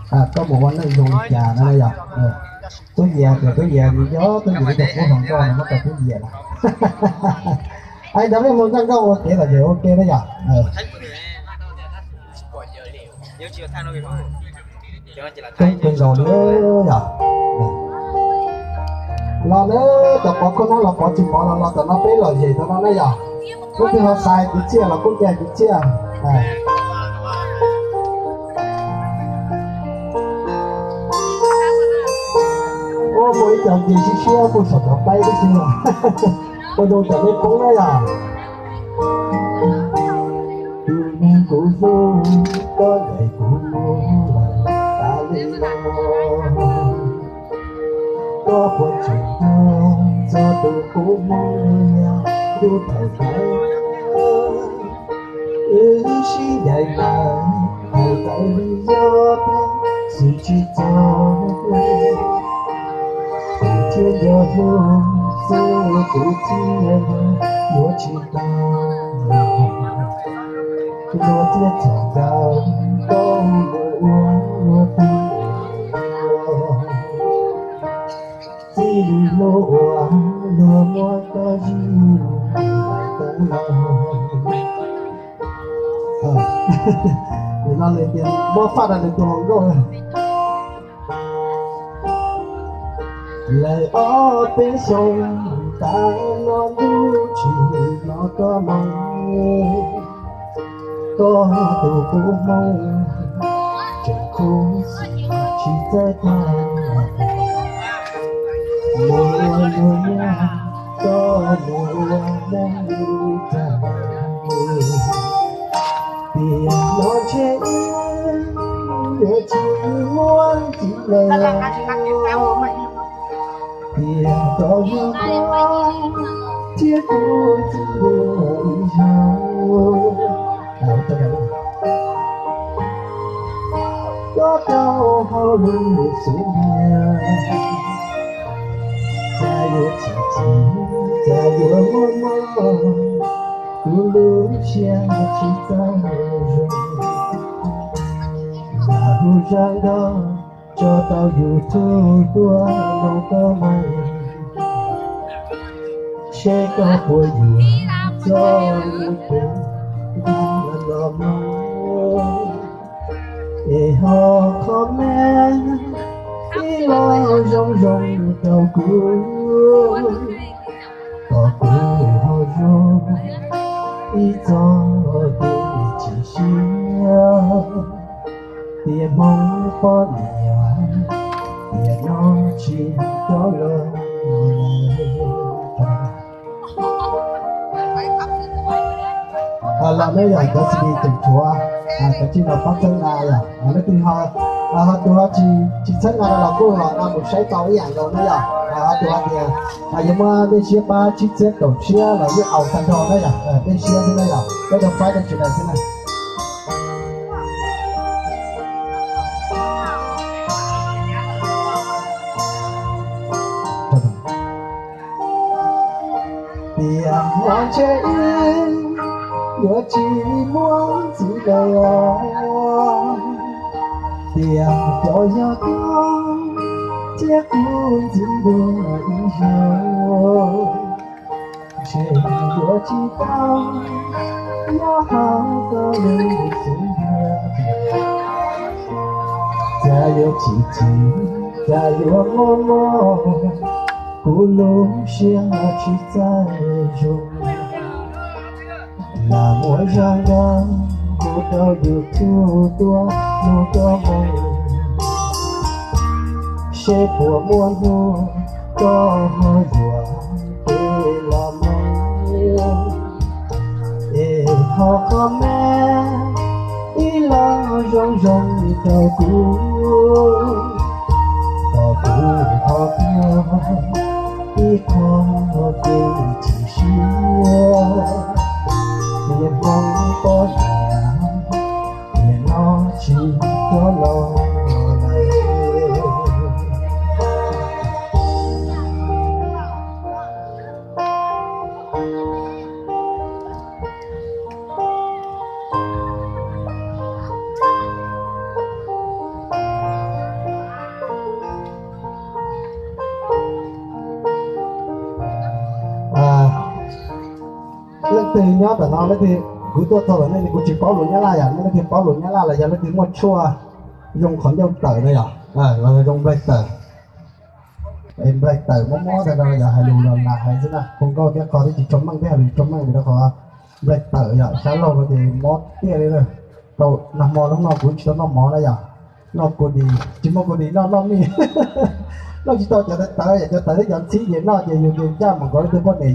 Koj mus ua neej zoo li cas no yog? Tub Yias, tub Yias, yog tub Yias ib tug qub hluas nkauj no muab rau tub Yias lawm. Ntawd peb mus nkauj nkauj ua kev lom zem ua ke na yog. Koob kawg nkaus li yog. Los na, cov pov koob hmoov los pov tsis pov los los tom no peb lom zem tom no na yog. Leej twg ho xav kwv txhiaj los kuj cia kwv txhiaj. Ua muaj ib co nce siab siab puag saum cov paib tib si. Ua zoo cov nej poob na yog. Tus neeg kuv hlub, koj ncaim kuv mus lawm tas li no. Koj puas tseem nco txog tus qub hmoov uas ntuj thaum ntawd wb sib ncaim lawm, thaum ntawd yog peb xwm tsis txog, kuv thiaj nco hlub xwb kuv thiaj yuav tsis tau. Luag thiaj txhom nkaus koj mus ua luag tus, txij li hnub uas luag muab koj zij tau los. Nws no nws tias muab faj rau nws tus hluas nkauj. Lawm ob peb xyoos tas los ntuj tsim los koj mus, koj tus qub hmoov tseem khuv xim tsis txawj tag. Mus ua luag nyab, koj mus ua neeg li cas? Tiam no ntshe wb yuav tsis muaj ntxiv lawm. Tiam tos yog koj thiab kuv txij ntua ib zaug. Koj rau hauv lub xub ntiag, cas yuav chim chim, cas yuav mob mob, kuv lub siab tsis txawj zoo. Mas hu zaj nkauj tso rau YouTube tuaj mloog koj mus, seb koj puas yuav txoj lus pem los mloog, es ho comment ib lo zoo zoo rau kuv, kom kuv ho zoo ib txoj kev chim siab. Tiam Hmoob poj niam, tiam no tsis rov los lawm. Los na yog cov C D tseem tshuav, cov tsis tau pab txhawb nqa yog leej twg ho, ho tus ho tsis txhawb nqa los kuj ho mus saib tau ib yam nkaus na yog. Ho tus ho tias yuav muab dej siab pab tsib txhiab kaum tshiab los yeej au tag nrho na yog, dej siab xwb na yog, peb tau faib tau tsis dai xwb na. Tiam no ntshe wb yuav tsis muaj ntxiv lawm os. Tiam tos yog koj thiab kuv txij ntua ib zaug, ntshe yuav tsis tau nyob hauv koj lub xub ntiag. Cas yuav chim chim, cas yuav mob mob, kuv lub siab tsis txawj zoo. Mas muaj zaj nkauj hu rau YouTube tuaj mloog koj mus, seb puas muaj hnub koj ho yuav peb los mloog, es ho comment ib lo zoo zoo rau kuv, kom kuv ho tuag ib qho kuv chim siab. Tiam Hmoob poj niam, tiam no tsis rov los lawm. Leej twg nyob ntawm no, leej twg, kuv tuaj txog ntawm nej, kuv tsis paub lus Nyab Laj yom, leej twg paub lus Nyab Laj los yog leej twg muaj tshuaj zoo qhov ncauj tawm no yom, los zoo nplaig tawm, nplaig tawm mob mob ntag no yog hais lus los lam hais xwb na, hu nkauj thiab qho twb tsis tshua meej thiab hais lus tsis tshua meej vim rau qhov nplaig tawm yom, sab laug no ces mob tiag li na. Tau nag hmo hnub no kuv tsis tau noj mov na yom, noj kua dis, tsis muaj kua dis noj, noj mij, noj tsis tau cov tawv tawv, cov tawv thiab cov ntxhib ces noj ces yus ces ncaj mus nkaus li tej poj niam